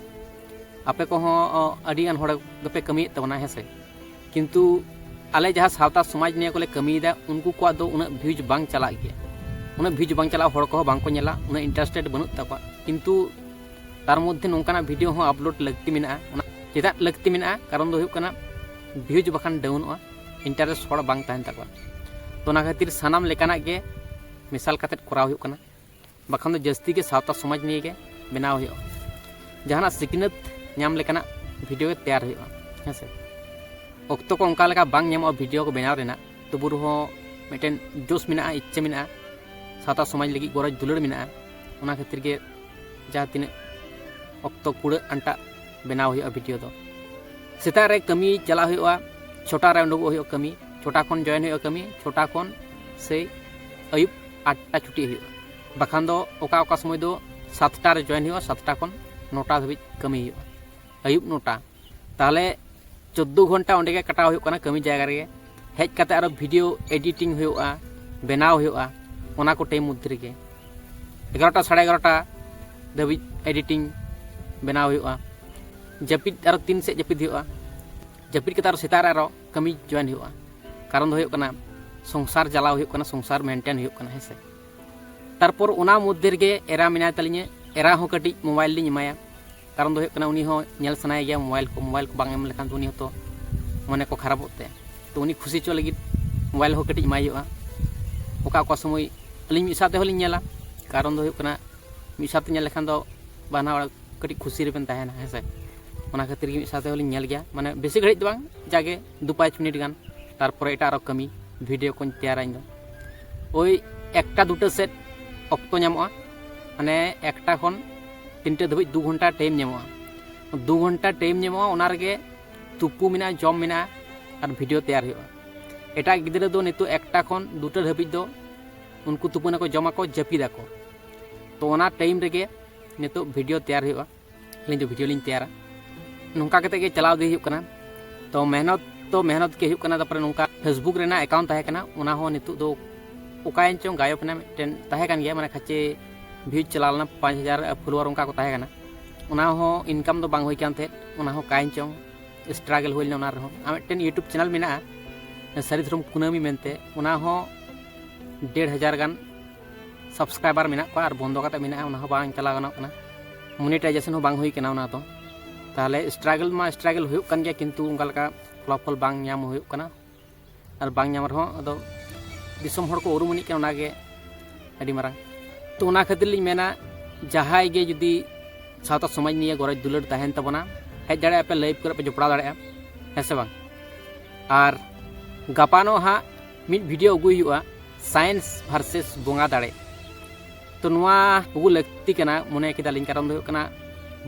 ᱟᱯᱮ ᱠᱚᱦᱚᱸ ᱟᱹᱰᱤ ᱜᱟᱱ ᱦᱚᱲ ᱜᱮᱯᱮ ᱠᱟᱹᱢᱤᱭᱮᱫ ᱛᱟᱵᱚᱱᱟ, ᱦᱮᱸ ᱥᱮ᱾ ᱠᱤᱱᱛᱩ ᱟᱞᱮ ᱡᱟᱦᱟᱸ ᱥᱟᱶᱛᱟ ᱥᱚᱢᱟᱡᱽ ᱱᱤᱭᱮ ᱠᱚᱞᱮ ᱠᱟᱹᱢᱤᱭᱮᱫᱟ, ᱩᱱᱠᱩ ᱠᱚᱣᱟᱜ ᱫᱚ ᱩᱱᱟᱹᱜ ᱵᱷᱤᱭᱩᱡᱽ ᱵᱟᱝ ᱪᱟᱞᱟᱜ ᱜᱮᱭᱟ, ᱩᱱᱟᱹᱜ ᱵᱷᱤᱭᱩᱡᱽ ᱵᱟᱝ ᱪᱟᱞᱟᱜᱼᱟ, ᱦᱚᱲ ᱠᱚᱦᱚᱸ ᱵᱟᱝ ᱠᱚ ᱧᱮᱞᱟ, ᱩᱱᱟᱹᱜ ᱤᱱᱴᱟᱨᱮᱥᱴᱮᱰ ᱵᱟᱹᱱᱩᱜ ᱛᱟᱠᱚᱣᱟ᱾ ᱠᱤᱱᱛᱩ ᱛᱟᱨ ᱢᱚᱫᱽᱫᱷᱮ ᱱᱚᱝᱠᱟᱱᱟᱜ ᱵᱷᱤᱰᱤᱭᱳ ᱦᱚᱸ ᱟᱯᱞᱳᱰ ᱞᱟᱹᱠᱛᱤ ᱢᱮᱱᱟᱜᱼᱟ᱾ ᱚᱱᱟ ᱪᱮᱫᱟᱜ ᱞᱟᱹᱠᱛᱤ ᱢᱮᱱᱟᱜᱼᱟ? ᱠᱟᱨᱚᱱ ᱫᱚ ᱦᱩᱭᱩᱜ ᱠᱟᱱᱟ, ᱵᱷᱤᱭᱩᱡᱽ ᱵᱟᱠᱷᱟᱱ ᱰᱟᱣᱩᱱᱚᱜᱼᱟ, ᱤᱱᱴᱟᱨᱮᱥᱴ ᱦᱚᱲ ᱵᱟᱝ ᱛᱟᱦᱮᱱ ᱛᱟᱠᱚᱣᱟ᱾ ᱛᱚ, ᱚᱱᱟ ᱠᱷᱟᱹᱛᱤᱨ ᱥᱟᱱᱟᱢ ᱞᱮᱠᱟᱱᱟᱜ ᱜᱮ ᱢᱮᱥᱟᱞ ᱠᱟᱛᱮᱫ ᱠᱚᱨᱟᱣ ᱦᱩᱭᱩᱜ ᱠᱟᱱᱟ, ᱵᱟᱠᱷᱟᱱ ᱫᱚ ᱡᱟᱹᱥᱛᱤ ᱜᱮ ᱥᱟᱶᱛᱟ ᱥᱚᱢᱟᱡᱽ ᱱᱤᱭᱮ ᱜᱮ ᱵᱮᱱᱟᱣ ᱦᱩᱭᱩᱜᱼᱟ᱾ ᱡᱟᱦᱟᱱᱟᱜ ᱥᱤᱠᱷᱱᱟᱹᱛ ᱧᱟᱢ ᱞᱮᱠᱟᱱᱟᱜ ᱵᱷᱤᱰᱤᱭᱳ ᱜᱮ ᱛᱮᱭᱟᱨ ᱦᱩᱭᱩᱜᱼᱟ, ᱦᱮᱸ ᱥᱮ᱾ ᱚᱠᱛᱚ ᱠᱚ ᱚᱱᱠᱟ ᱞᱮᱠᱟ ᱵᱟᱝ ᱧᱟᱢᱚᱜᱼᱟ ᱵᱷᱤᱰᱤᱭᱳ ᱠᱚ ᱵᱮᱱᱟᱣ ᱨᱮᱱᱟᱜ, ᱛᱚᱵᱩ ᱨᱮᱦᱚᱸ ᱢᱤᱫᱴᱮᱱ ᱡᱳᱥ ᱢᱮᱱᱟᱜᱼᱟ, ᱤᱪᱪᱷᱟᱹ ᱢᱮᱱᱟᱜᱼᱟ, ᱥᱟᱶᱛᱟ ᱥᱚᱢᱟᱡᱽ ᱞᱟᱹᱜᱤᱫ ᱜᱚᱨᱚᱡᱽ ᱫᱩᱞᱟᱹᱲ ᱢᱮᱱᱟᱜᱼᱟ᱾ ᱚᱱᱟ ᱠᱷᱟᱹᱛᱤᱨ ᱜᱮ ᱡᱟᱦᱟᱸ ᱛᱤᱱᱟᱹᱜ ᱚᱠᱛᱚ ᱠᱩᱲᱟᱹᱜ ᱟᱱᱴᱟᱜ ᱵᱮᱱᱟᱣ ᱦᱩᱭᱩᱜᱼᱟ ᱵᱷᱤᱰᱤᱭᱳ ᱫᱚ᱾ ᱥᱮᱛᱟᱜ ᱨᱮ ᱠᱟᱹᱢᱤ ᱪᱟᱞᱟᱜ ᱦᱩᱭᱩᱜᱼᱟ, ᱪᱷᱚᱴᱟ ᱨᱮ ᱩᱰᱩᱠᱚᱜ ᱦᱩᱭᱩᱜᱼᱟ ᱠᱟᱹᱢᱤ, ᱪᱷᱚᱴᱟ ᱠᱷᱚᱱ ᱡᱚᱭᱮᱱ ᱦᱩᱭᱩᱜᱼᱟ ᱠᱟᱹᱢᱤ, ᱪᱷᱚᱴᱟ ᱠᱷᱚᱱ ᱥᱮᱭ ᱟᱹᱭᱩᱵ ᱟᱴᱴᱟ ᱪᱷᱩᱴᱤ ᱦᱩᱭᱩᱜᱼᱟ᱾ ᱵᱟᱠᱷᱟᱱ ᱫᱚ ᱚᱠᱟ ᱚᱠᱟ ᱥᱚᱢᱚᱭ ᱫᱚ ᱥᱟᱛᱴᱟ ᱨᱮ ᱡᱚᱭᱮᱱ ᱦᱩᱭᱩᱜᱼᱟ, ᱥᱟᱛᱴᱟ ᱠᱷᱚᱱ ᱱᱚᱴᱟ ᱫᱷᱟᱹᱵᱤᱡ ᱠᱟᱹᱢᱤ ᱦᱩᱭᱩᱜᱼᱟ, ᱟᱹᱭᱩᱵ ᱱᱚᱴᱟ᱾ ᱛᱟᱦᱚᱞᱮ ᱪᱳᱫᱽᱫᱳ ᱜᱷᱚᱱᱴᱟ ᱚᱸᱰᱮ ᱜᱮ ᱠᱟᱴᱟᱣ ᱦᱩᱭᱩᱜ ᱠᱟᱱᱟ ᱠᱟᱹᱢᱤ ᱡᱟᱭᱜᱟ ᱨᱮᱜᱮ᱾ ᱦᱮᱡ ᱠᱟᱛᱮ ᱟᱨᱚ ᱵᱷᱤᱰᱤᱭᱳ ᱮᱰᱤᱴᱤᱝ ᱦᱩᱭᱩᱜᱼᱟ, ᱵᱮᱱᱟᱣ ᱦᱩᱭᱩᱜᱼᱟ, ᱚᱱᱟ ᱠᱚ ᱴᱟᱭᱤᱢ ᱢᱚᱫᱽᱫᱷᱮ ᱨᱮᱜᱮ ᱮᱜᱟᱨᱚᱴᱟ, ᱥᱟᱲᱮ ᱮᱜᱟᱨᱚᱴᱟ ᱫᱷᱟᱹᱵᱤᱡ ᱮᱰᱤᱴᱤᱝ ᱵᱮᱱᱟᱣ ᱦᱩᱭᱩᱜᱼᱟ᱾ ᱡᱟᱹᱯᱤᱫ ᱟᱨᱚ ᱛᱤᱱ ᱥᱮᱫ ᱡᱟᱹᱯᱤᱫ ᱦᱩᱭᱩᱜᱼᱟ, ᱡᱟᱹᱯᱤᱫ ᱠᱟᱛᱮ ᱟᱨᱚ ᱥᱮᱛᱟᱜ ᱨᱮ ᱟᱨᱚ ᱠᱟᱹᱢᱤ ᱡᱚᱭᱮᱱ ᱦᱩᱭᱩᱜᱼᱟ᱾ ᱠᱟᱨᱚᱱ ᱫᱚ ᱦᱩᱭᱩᱜ ᱠᱟᱱᱟ, ᱥᱚᱝᱥᱟᱨ ᱪᱟᱞᱟᱣ ᱦᱩᱭᱩᱜ ᱠᱟᱱᱟ, ᱥᱚᱝᱥᱟᱨ ᱢᱮᱱᱴᱮᱱ ᱦᱩᱭᱩᱜ ᱠᱟᱱᱟ, ᱦᱮᱸ ᱥᱮ᱾ ᱛᱟᱨᱯᱚᱨ ᱚᱱᱟ ᱢᱚᱫᱽᱫᱷᱮ ᱨᱮᱜᱮ ᱮᱨᱟ ᱢᱮᱱᱟᱭ ᱛᱟᱹᱞᱤᱧᱟ, ᱮᱨᱟ ᱦᱚᱸ ᱠᱟᱹᱴᱤᱡ ᱢᱳᱵᱟᱭᱤᱞ ᱞᱤᱧ ᱮᱢᱟᱭᱟ᱾ ᱠᱟᱨᱚᱱ ᱫᱚ ᱦᱩᱭᱩᱜ ᱠᱟᱱᱟ, ᱩᱱᱤ ᱦᱚᱸ ᱧᱮᱞ ᱥᱟᱱᱟᱭᱮ ᱜᱮᱭᱟ ᱢᱳᱵᱟᱭᱤᱞ ᱠᱚ, ᱢᱳᱵᱟᱭᱤᱞ ᱠᱚ ᱵᱟᱝ ᱮᱢ ᱞᱮᱠᱷᱟᱱ ᱫᱚ ᱩᱱᱤ ᱦᱚᱸᱛᱚ ᱢᱚᱱᱮ ᱠᱚ ᱠᱷᱟᱨᱟᱯᱚᱜ ᱛᱟᱭᱟ᱾ ᱛᱚ ᱩᱱᱤ ᱠᱷᱩᱥᱤ ᱦᱚᱪᱚ ᱞᱟᱹᱜᱤᱫ ᱢᱳᱵᱟᱭᱤᱞ ᱦᱚᱸ ᱠᱟᱹᱴᱤᱡ ᱮᱢᱟᱭ ᱦᱩᱭᱩᱜᱼᱟ᱾ ᱚᱠᱟ ᱚᱠᱟ ᱥᱚᱢᱚᱭ ᱟᱹᱞᱤᱧ ᱢᱤᱫ ᱥᱟᱶ ᱛᱮᱦᱚᱸ ᱞᱤᱧ ᱧᱮᱞᱟ, ᱠᱟᱨᱚᱱ ᱫᱚ ᱦᱩᱭᱩᱜ ᱠᱟᱱᱟ ᱢᱤᱫ ᱥᱟᱶᱛᱮ ᱧᱮᱞ ᱞᱮᱠᱷᱟᱱ ᱫᱚ ᱵᱟᱱᱟ ᱦᱚᱲ ᱠᱟᱹᱴᱤᱡ ᱠᱷᱩᱥᱤ ᱨᱮᱵᱮᱱ ᱛᱟᱦᱮᱱᱟ, ᱦᱮᱸ ᱥᱮ᱾ ᱚᱱᱟ ᱠᱷᱟᱹᱛᱤᱨ ᱜᱮ ᱢᱤᱫ ᱥᱟᱶ ᱛᱮᱦᱚᱸ ᱞᱤᱧ ᱧᱮᱞ ᱜᱮᱭᱟ, ᱢᱟᱱᱮ ᱵᱮᱥᱤ ᱜᱷᱟᱹᱲᱤᱡ ᱫᱚ ᱵᱟᱝ, ᱡᱟᱜᱮ ᱫᱩ ᱯᱟᱸᱪ ᱢᱤᱱᱤᱴ ᱜᱟᱱ, ᱛᱟᱨᱯᱚᱨᱮ ᱮᱴᱟᱜ ᱟᱨᱚ ᱠᱟᱹᱢᱤ, ᱵᱷᱤᱰᱤᱭᱳ ᱠᱚᱧ ᱛᱮᱭᱟᱨᱟ ᱤᱧ ᱫᱚ᱾ ᱳᱭ ᱮᱠᱴᱟ ᱫᱩᱴᱟ ᱥᱮᱫ ᱚᱠᱛᱚ ᱧᱟᱢᱚᱜᱼᱟ, ᱢᱟᱱᱮ ᱮᱠᱴᱟ ᱠᱷᱚᱱ ᱛᱤᱱᱴᱟ ᱫᱷᱟᱹᱵᱤᱡ ᱫᱩ ᱜᱷᱚᱱᱴᱟ ᱴᱟᱭᱤᱢ ᱧᱟᱢᱚᱜᱼᱟ᱾ ᱫᱩ ᱜᱷᱚᱱᱴᱟ ᱴᱟᱭᱤᱢ ᱧᱟᱢᱚᱜᱼᱟ, ᱚᱱᱟ ᱨᱮᱜᱮ ᱛᱩᱯᱩ ᱢᱮᱱᱟᱜᱼᱟ, ᱡᱚᱢ ᱢᱮᱱᱟᱜᱼᱟ, ᱟᱨ ᱵᱷᱤᱰᱤᱭᱳ ᱛᱮᱭᱟᱨ ᱦᱩᱭᱩᱜᱼᱟ᱾ ᱮᱴᱟᱜ ᱜᱤᱫᱽᱨᱟᱹ ᱫᱚ ᱱᱤᱛᱚᱜ ᱮᱠᱴᱟ ᱠᱷᱚᱱ ᱫᱩᱴᱟ ᱫᱷᱟᱹᱵᱤᱡ ᱫᱚ ᱩᱱᱠᱩ ᱛᱩᱯᱩᱱᱟᱠᱚ, ᱡᱚᱢᱟᱠᱚ, ᱡᱟᱹᱯᱤᱫᱟᱠᱚ᱾ ᱛᱚ ᱚᱱᱟ ᱴᱟᱭᱤᱢ ᱨᱮᱜᱮ ᱱᱤᱛᱚᱜ ᱵᱷᱤᱰᱤᱭᱳ ᱛᱮᱭᱟᱨ ᱦᱩᱭᱩᱜᱼᱟ, ᱟᱹᱞᱤᱧ ᱫᱚ ᱵᱷᱤᱰᱤᱭᱳ ᱞᱤᱧ ᱛᱮᱭᱟᱨᱟ᱾ ᱱᱚᱝᱠᱟ ᱠᱟᱛᱮ ᱜᱮ ᱪᱟᱞᱟᱣ ᱤᱫᱤ ᱦᱩᱭᱩᱜ ᱠᱟᱱᱟ᱾ ᱛᱚ ᱢᱮᱦᱱᱚᱛ ᱛᱚ ᱢᱮᱦᱱᱚᱛ ᱜᱮ ᱦᱩᱭᱩᱜ ᱠᱟᱱᱟ᱾ ᱛᱟᱨᱯᱚᱨᱮ ᱱᱚᱝᱠᱟ Facebook ᱨᱮᱱᱟᱜ ᱮᱠᱟᱣᱩᱱᱴ ᱛᱟᱦᱮᱸ ᱠᱟᱱᱟ, ᱚᱱᱟ ᱦᱚᱸ ᱱᱤᱛᱚᱜ ᱫᱚ ᱚᱠᱟᱭᱮᱱ ᱪᱚᱝ, ᱜᱟᱭᱚᱵ ᱮᱱᱟ᱾ ᱢᱤᱫᱴᱮᱱ ᱛᱟᱦᱮᱸ ᱠᱟᱱ ᱜᱮᱭᱟ, ᱢᱟᱱᱮ ᱠᱷᱟᱪᱮ ᱵᱷᱤᱭᱩᱡᱽ ᱪᱟᱞᱟᱣ ᱞᱮᱱᱟ, ᱯᱟᱸᱪ ᱦᱟᱡᱟᱨ ᱯᱷᱚᱞᱳᱣᱟᱨ ᱚᱱᱠᱟ ᱠᱚ ᱛᱟᱦᱮᱸ ᱠᱟᱱᱟ᱾ ᱚᱱᱟ ᱦᱚᱸ ᱤᱱᱠᱟᱢ ᱫᱚ ᱵᱟᱝ ᱦᱩᱭ ᱠᱟᱱ ᱛᱟᱦᱮᱸᱫ, ᱚᱱᱟ ᱦᱚᱸ ᱚᱠᱟᱭᱮᱱ ᱪᱚᱝ, ᱥᱴᱨᱟᱜᱮᱞ ᱦᱩᱭ ᱞᱮᱱᱟ ᱚᱱᱟ ᱨᱮᱦᱚᱸ᱾ ᱟᱨ ᱢᱤᱫᱴᱮᱱ ᱭᱩᱴᱩᱵᱽ ᱪᱮᱱᱮᱞ ᱢᱮᱱᱟᱜᱼᱟ, ᱥᱟᱹᱨᱤ ᱫᱷᱚᱨᱚᱢ ᱠᱩᱱᱟᱹᱢᱤ ᱢᱮᱱᱛᱮ, ᱚᱱᱟ ᱦᱚᱸ ᱰᱮᱲ ᱦᱟᱡᱟᱨ ᱜᱟᱱ ᱥᱟᱵᱥᱠᱨᱟᱭᱵᱟᱨ ᱢᱮᱱᱟᱜ ᱠᱚᱣᱟ ᱟᱨ ᱵᱚᱱᱫᱚ ᱠᱟᱛᱮ ᱢᱮᱱᱟᱜᱼᱟ, ᱚᱱᱟ ᱦᱚᱸ ᱵᱟᱝ ᱪᱟᱞᱟᱣ ᱜᱟᱱᱚᱜ ᱠᱟᱱᱟ, ᱢᱚᱱᱤᱴᱟᱭᱡᱮᱥᱚᱱ ᱦᱚᱸ ᱵᱟᱝ ᱦᱩᱭ ᱠᱟᱱᱟ ᱚᱱᱟ ᱫᱚ᱾ ᱛᱟᱦᱚᱞᱮ ᱥᱴᱨᱟᱜᱮᱞ ᱢᱟ ᱥᱴᱨᱟᱜᱮᱞ ᱦᱩᱭᱩᱜ ᱠᱟᱱ ᱜᱮᱭᱟ, ᱠᱤᱱᱛᱩ ᱚᱱᱠᱟ ᱞᱮᱠᱟ ᱯᱷᱚᱞᱟᱯᱷᱚᱞ ᱵᱟᱝ ᱧᱟᱢ ᱦᱩᱭᱩᱜ ᱠᱟᱱᱟ᱾ ᱟᱨ ᱵᱟᱝ ᱧᱟᱢ ᱨᱮᱦᱚᱸ ᱟᱫᱚ ᱫᱤᱥᱚᱢ ᱦᱚᱲ ᱠᱚ ᱩᱨᱩᱢ ᱟᱹᱱᱤᱡ ᱠᱟᱱᱟ, ᱚᱱᱟᱜᱮ ᱟᱹᱰᱤ ᱢᱟᱨᱟᱝ᱾ ᱛᱚ ᱚᱱᱟ ᱠᱷᱟᱹᱛᱤᱨ ᱞᱤᱧ ᱢᱮᱱᱟ, ᱡᱟᱦᱟᱸᱭ ᱜᱮ ᱡᱩᱫᱤ ᱥᱟᱶᱛᱟ ᱥᱚᱢᱟᱡᱽ ᱱᱤᱭᱮ ᱜᱚᱨᱚᱡᱽ ᱫᱩᱞᱟᱹᱲ ᱛᱟᱦᱮᱱ ᱛᱟᱵᱚᱱᱟ, ᱦᱮᱡ ᱫᱟᱲᱮᱭᱟᱜᱼᱟ ᱯᱮ, ᱞᱟᱭᱤᱵᱷ ᱠᱚᱨᱮ ᱯᱮ ᱡᱚᱯᱲᱟᱣ ᱫᱟᱲᱮᱭᱟᱜᱼᱟ, ᱦᱮᱸ ᱥᱮ ᱵᱟᱝ? ᱟᱨ ᱜᱟᱯᱟᱱᱚᱜ ᱦᱟᱸᱜ ᱢᱤᱫ ᱵᱷᱤᱰᱤᱭᱳ ᱟᱹᱜᱩᱭ ᱦᱩᱭᱩᱜᱼᱟ, ᱥᱟᱭᱮᱱᱥ ᱵᱷᱟᱨᱥᱮᱥ ᱵᱚᱸᱜᱟ ᱫᱟᱲᱮ᱾ ᱛᱚ ᱱᱚᱣᱟ ᱟᱹᱜᱩ ᱞᱟᱹᱠᱛᱤ ᱠᱟᱱᱟ ᱢᱚᱱᱮ ᱠᱮᱫᱟᱞᱤᱧ, ᱠᱟᱨᱚᱱ ᱫᱚ ᱦᱩᱭᱩᱜ ᱠᱟᱱᱟ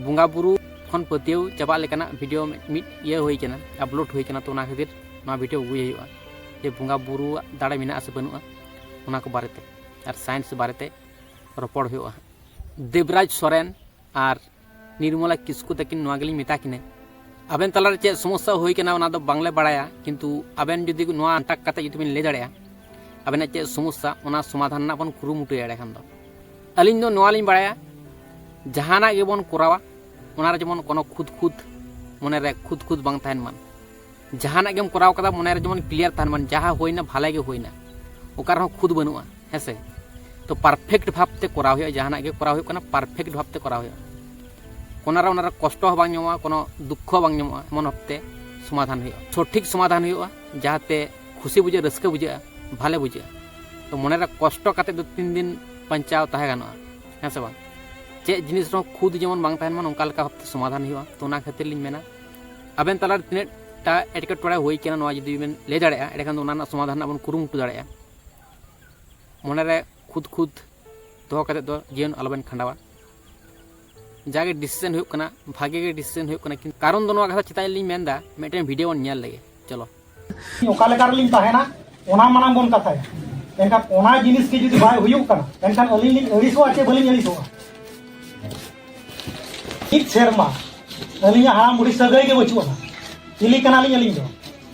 ᱵᱚᱸᱜᱟ ᱵᱩᱨᱩ ᱠᱷᱚᱱ ᱯᱟᱹᱛᱭᱟᱹᱣ ᱪᱟᱵᱟᱜ ᱞᱮᱠᱟᱱᱟᱜ ᱵᱷᱤᱰᱤᱭᱳ ᱢᱤᱫ ᱤᱭᱟᱹ ᱦᱩᱭ ᱠᱟᱱᱟ, ᱟᱯᱞᱳᱰ ᱦᱩᱭ ᱠᱟᱱᱟ᱾ ᱛᱚ ᱚᱱᱟ ᱠᱷᱟᱹᱛᱤᱨ ᱱᱚᱣᱟ ᱵᱷᱤᱰᱤᱭᱳ ᱟᱹᱜᱩᱭ ᱦᱩᱭᱩᱜᱼᱟ, ᱡᱮ ᱵᱚᱸᱜᱟ ᱵᱩᱨᱩᱣᱟᱜ ᱫᱟᱲᱮ ᱢᱮᱱᱟᱜᱼᱟ ᱥᱮ ᱵᱟᱹᱱᱩᱜᱼᱟ, ᱚᱱᱟ ᱠᱚ ᱵᱟᱨᱮᱛᱮ ᱟᱨ ᱥᱟᱭᱮᱱᱥ ᱵᱟᱨᱮᱛᱮ ᱨᱚᱯᱚᱲ ᱦᱩᱭᱩᱜᱼᱟ᱾ ᱫᱮᱵᱽᱨᱟᱡᱽ ᱥᱚᱨᱮᱱ ᱟᱨ ᱱᱤᱨᱢᱚᱞᱟ ᱠᱤᱥᱠᱩ ᱛᱟᱹᱠᱤᱱ ᱱᱚᱣᱟ ᱜᱮᱞᱤᱧ ᱢᱮᱛᱟ ᱠᱤᱱᱟ, ᱟᱵᱮᱱ ᱛᱟᱞᱟᱨᱮ ᱪᱮᱫ ᱥᱚᱢᱚᱥᱥᱟ ᱦᱩᱭ ᱠᱟᱱᱟ ᱚᱱᱟ ᱫᱚ ᱵᱟᱝᱞᱮ ᱵᱟᱲᱟᱭᱟ, ᱠᱤᱱᱛᱩ ᱟᱵᱮᱱ ᱡᱩᱫᱤ ᱱᱚᱣᱟ ᱠᱚᱱᱴᱟᱠᱴ ᱠᱟᱛᱮ ᱡᱩᱫᱤ ᱵᱮᱱ ᱞᱟᱹᱭ ᱫᱟᱲᱮᱭᱟᱜᱼᱟ ᱟᱵᱮᱱᱟᱜ ᱪᱮᱫ ᱥᱚᱢᱚᱥᱥᱟ, ᱚᱱᱟ ᱥᱚᱢᱟᱫᱷᱟᱱ ᱨᱮᱱᱟᱜ ᱵᱚᱱ ᱠᱩᱨᱩᱢᱩᱴᱩᱭᱟ᱾ ᱮᱸᱰᱮᱠᱷᱟᱱ ᱫᱚ ᱟᱹᱞᱤᱧ ᱫᱚ ᱱᱚᱣᱟ ᱞᱤᱧ ᱵᱟᱲᱟᱭᱟ, ᱡᱟᱦᱟᱱᱟᱜ ᱜᱮᱵᱚᱱ ᱠᱚᱨᱟᱣᱟ ᱚᱱᱟᱨᱮ ᱡᱮᱢᱚᱱ ᱠᱳᱱᱳ ᱠᱷᱩᱫ ᱠᱷᱩᱫ, ᱢᱚᱱᱮᱨᱮ ᱠᱷᱩᱫ ᱠᱷᱩᱫ ᱵᱟᱝ ᱛᱟᱦᱮᱱ ᱢᱟ᱾ ᱡᱟᱦᱟᱱᱟᱜ ᱜᱮᱢ ᱠᱚᱨᱟᱣ ᱠᱟᱫᱟ ᱢᱚᱱᱮᱨᱮ ᱡᱮᱢᱚᱱ ᱠᱞᱤᱭᱟᱨ ᱛᱟᱦᱮᱱ ᱢᱟ, ᱡᱟᱦᱟᱸ ᱦᱩᱭᱱᱟ ᱵᱷᱟᱞᱮ ᱜᱮ ᱦᱩᱭᱱᱟ, ᱚᱠᱟ ᱨᱮᱦᱚᱸ ᱠᱷᱩᱫ ᱵᱟᱹᱱᱩᱜᱼᱟ, ᱦᱮᱸ ᱥᱮ᱾ ᱛᱚ ᱯᱟᱨᱯᱷᱮᱠᱴ ᱵᱷᱟᱵᱽᱛᱮ ᱠᱚᱨᱟᱣ ᱦᱩᱭᱩᱜᱼᱟ, ᱡᱟᱦᱟᱱᱟᱜ ᱜᱮ ᱠᱚᱨᱟᱣ ᱦᱩᱭᱩᱜ ᱠᱟᱱᱟ ᱯᱟᱨᱯᱷᱮᱠᱴ ᱵᱷᱟᱵᱽᱛᱮ ᱠᱚᱨᱟᱣ ᱦᱩᱭᱩᱜᱼᱟ᱾ ᱠᱳᱱᱳ ᱨᱮ ᱚᱱᱟᱨᱮ ᱠᱚᱥᱴᱚ ᱦᱚᱸ ᱵᱟᱝ ᱧᱟᱢᱚᱜᱼᱟ, ᱠᱳᱱᱳ ᱫᱩᱠᱠᱷᱚ ᱦᱚᱸ ᱵᱟᱝ ᱧᱟᱢᱚᱜᱼᱟ, ᱮᱢᱚᱱ ᱵᱷᱟᱵᱽᱛᱮ ᱥᱚᱢᱟᱫᱷᱟᱱ ᱦᱩᱭᱩᱜᱼᱟ, ᱥᱚᱴᱷᱤᱠ ᱥᱚᱢᱟᱫᱷᱟᱱ ᱦᱩᱭᱩᱜᱼᱟ᱾ ᱡᱟᱦᱟᱸᱛᱮ ᱠᱷᱩᱥᱤ ᱵᱩᱡᱷᱟᱹᱜᱼᱟ, ᱨᱟᱹᱥᱠᱟᱹ ᱵᱩᱡᱷᱟᱹᱜᱼᱟ, ᱵᱷᱟᱞᱮ ᱵᱩᱡᱷᱟᱹᱜᱼᱟ᱾ ᱛᱚ ᱢᱚᱱᱮᱨᱮ ᱠᱚᱥᱴᱚ ᱠᱟᱛᱮ ᱫᱚ ᱛᱤᱱ ᱫᱤᱱ ᱵᱟᱧᱪᱟᱣ ᱛᱟᱦᱮᱸ ᱜᱟᱱᱚᱜᱼᱟ, ᱦᱮᱸ ᱥᱮ ᱵᱟᱝ? ᱪᱮᱫ ᱡᱤᱱᱤᱥ ᱨᱮᱦᱚᱸ ᱠᱷᱩᱫ ᱡᱮᱢᱚᱱ ᱵᱟᱝ ᱛᱟᱦᱮᱱ ᱢᱟ, ᱱᱚᱝᱠᱟ ᱞᱮᱠᱟ ᱵᱷᱟᱵᱛᱮ ᱥᱚᱢᱟᱫᱷᱟᱱ ᱦᱩᱭᱩᱜᱼᱟ᱾ ᱛᱚ ᱚᱱᱟ ᱠᱷᱟᱹᱛᱤᱨ ᱞᱤᱧ ᱢᱮᱱᱟ, ᱟᱵᱮᱱ ᱛᱟᱞᱟᱨᱮ ᱛᱤᱱᱟᱹᱜ ᱴᱟ ᱮᱴᱠᱮᱴᱚᱬᱮ ᱦᱩᱭ ᱠᱟᱱᱟ, ᱱᱚᱣᱟ ᱡᱩᱫᱤ ᱵᱮᱱ ᱞᱟᱹᱭ ᱫᱟᱲᱮᱭᱟᱜᱼᱟ, ᱮᱸᱰᱮᱠᱷᱟᱱ ᱫᱚ ᱚᱱᱟ ᱨᱮᱱᱟᱜ ᱥᱚᱢᱟᱫᱷᱟᱱ ᱨᱮᱱᱟᱜ ᱵᱚᱱ ᱠᱩᱨᱩᱢᱩᱴᱩ ᱫᱟᱲᱮᱭᱟᱜᱼᱟ᱾ ᱢᱚᱱᱮᱨᱮ ᱠᱷᱩᱫ ᱠᱷᱩᱫ ᱫᱚᱦᱚ ᱠᱟᱛᱮ ᱫᱚ ᱡᱤᱭᱚᱱ ᱟᱞᱚᱵᱮᱱ ᱠᱷᱟᱸᱰᱟᱣᱟ᱾ ᱡᱟᱜᱮ ᱰᱤᱥᱤᱥᱮᱱ ᱦᱩᱭᱩᱜ ᱠᱟᱱᱟ, ᱵᱷᱟᱜᱮ ᱜᱮ ᱰᱤᱥᱤᱥᱮᱱ ᱦᱩᱭᱩᱜ ᱠᱟᱱᱟ, ᱠᱤᱱᱛᱩ ᱠᱟᱨᱚᱱ ᱫᱚ ᱱᱚᱣᱟ ᱠᱟᱛᱷᱟ ᱪᱮᱫᱟᱜ ᱞᱤᱧ ᱢᱮᱱᱫᱟ, ᱢᱤᱫᱴᱮᱱ ᱵᱷᱤᱰᱤᱭᱳ ᱵᱚᱱ ᱧᱮᱞ ᱞᱮᱜᱮ, ᱪᱚᱞᱚ᱾ ᱚᱠᱟ ᱞᱮᱠᱟ ᱨᱮᱞᱤᱧ ᱛᱟᱦᱮᱱᱟ, ᱚᱱᱟ ᱢᱟᱲᱟᱝ ᱵᱚᱱ ᱠᱟᱛᱷᱟᱭᱟ᱾ ᱮᱱᱠᱷᱟᱱ ᱚᱱᱟ ᱡᱤᱱᱤᱥ ᱜᱮ ᱡᱩᱫᱤ ᱵᱟᱭ ᱦᱩᱭᱩᱜ ᱠᱟᱱᱟ, ᱮᱱᱠᱷᱟᱱ ᱟᱹᱞᱤᱧ ᱞᱤᱧ ᱟᱹᱲᱤᱥᱚᱜᱼᱟ ᱪᱮ ᱵᱟᱹᱞᱤᱧ ᱟᱹᱲᱤᱥᱚᱜᱼᱟ? ᱢᱤᱫ ᱥᱮᱨᱢᱟ ᱟᱹᱞᱤᱧᱟᱜ ᱦᱟᱲᱟᱢ ᱵᱩᱲᱦᱤ ᱥᱟᱹᱜᱟᱹᱭ ᱜᱮ ᱵᱟᱹᱪᱩᱜ ᱟᱱᱟ᱾ ᱪᱤᱞᱤ ᱠᱟᱱᱟᱞᱤᱧ ᱟᱹᱞᱤᱧ ᱫᱚ?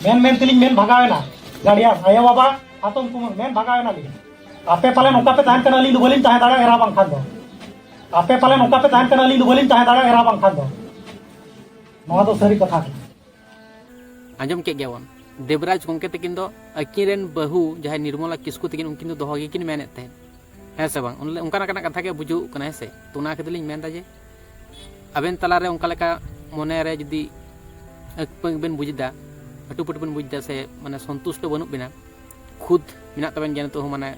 ᱢᱮᱱ ᱢᱮᱱ ᱛᱮᱞᱤᱧ ᱢᱮᱱ ᱵᱷᱟᱜᱟᱣ ᱮᱱᱟ᱾ ᱜᱟᱨᱰᱤᱭᱟᱱ, ᱟᱭᱳ ᱵᱟᱵᱟ, ᱦᱟᱛᱚᱢ ᱠᱩᱢᱟᱹᱝ ᱢᱮᱱ ᱵᱷᱟᱜᱟᱣ ᱮᱱᱟᱞᱤᱧ᱾ ᱟᱯᱮ ᱯᱟᱞᱮ ᱱᱚᱝᱠᱟ ᱯᱮ ᱛᱟᱦᱮᱱ ᱠᱟᱱᱟ, ᱟᱹᱞᱤᱧ ᱫᱚ ᱵᱟᱹᱞᱤᱧ ᱛᱟᱦᱮᱸ ᱫᱟᱲᱮᱭᱟᱜᱼᱟ ᱮᱨᱟ ᱵᱟᱝᱠᱷᱟᱱ ᱫᱚ᱾ ᱟᱯᱮ ᱯᱟᱞᱮ ᱱᱚᱝᱠᱟ ᱯᱮ ᱛᱟᱦᱮᱱ ᱠᱟᱱᱟ, ᱟᱹᱞᱤᱧ ᱫᱚ ᱵᱟᱹᱞᱤᱧ ᱛᱟᱦᱮᱸ ᱫᱟᱲᱮᱭᱟᱜᱼᱟ ᱮᱨᱟ ᱵᱟᱝᱠᱷᱟᱱ ᱫᱚ᱾ ᱱᱚᱣᱟ ᱫᱚ ᱥᱟᱹᱨᱤ ᱠᱟᱛᱷᱟ ᱠᱟᱱᱟ᱾ ᱟᱸᱡᱚᱢ ᱠᱮᱫ ᱜᱮᱭᱟᱵᱚᱱ, ᱫᱮᱵᱽᱨᱟᱡᱽ ᱜᱚᱢᱠᱮ ᱛᱟᱹᱠᱤᱱ ᱫᱚ ᱟᱹᱠᱤᱱ ᱨᱮᱱ ᱵᱟᱹᱦᱩ ᱡᱟᱦᱟᱸᱭ ᱱᱤᱨᱢᱚᱞᱟ ᱠᱤᱥᱠᱩ ᱛᱟᱹᱠᱤᱱ, ᱩᱱᱠᱤᱱ ᱫᱚ ᱫᱚᱦᱚ ᱜᱮᱠᱤᱱ ᱢᱮᱱᱮᱫ ᱛᱟᱦᱮᱸᱫ, ᱦᱮᱸ ᱥᱮ ᱵᱟᱝ? ᱚᱱᱠᱟ ᱞᱮᱠᱟᱱᱟᱜ ᱠᱟᱛᱷᱟ ᱜᱮ ᱵᱩᱡᱷᱟᱹᱣ ᱠᱟᱱᱟ, ᱦᱮᱸ ᱥᱮ? ᱛᱚ ᱚᱱᱟ ᱠᱷᱟᱹᱛᱤᱨ ᱞᱤᱧ ᱢᱮᱱᱫᱟ ᱡᱮ ᱟᱵᱮᱱ ᱛᱟᱞᱟᱨᱮ ᱚᱱᱠᱟ ᱞᱮᱠᱟ ᱢᱚᱱᱮᱨᱮ ᱡᱩᱫᱤ ᱟᱹᱠᱯᱟᱹᱠ ᱵᱮᱱ ᱵᱩᱡᱽ ᱮᱫᱟ, ᱟᱹᱴᱩᱯᱟᱹᱴᱩ ᱵᱮᱱ ᱵᱩᱡᱽ ᱮᱫᱟ, ᱥᱮ ᱢᱟᱱᱮ ᱥᱚᱱᱛᱩᱥᱴᱚ ᱵᱟᱹᱱᱩᱜ ᱵᱮᱱᱟ, ᱠᱷᱩᱫ ᱢᱮᱱᱟᱜ ᱛᱟᱵᱮᱱ ᱜᱮᱭᱟ ᱱᱤᱛᱚᱜ ᱦᱚᱸ, ᱢᱟᱱᱮ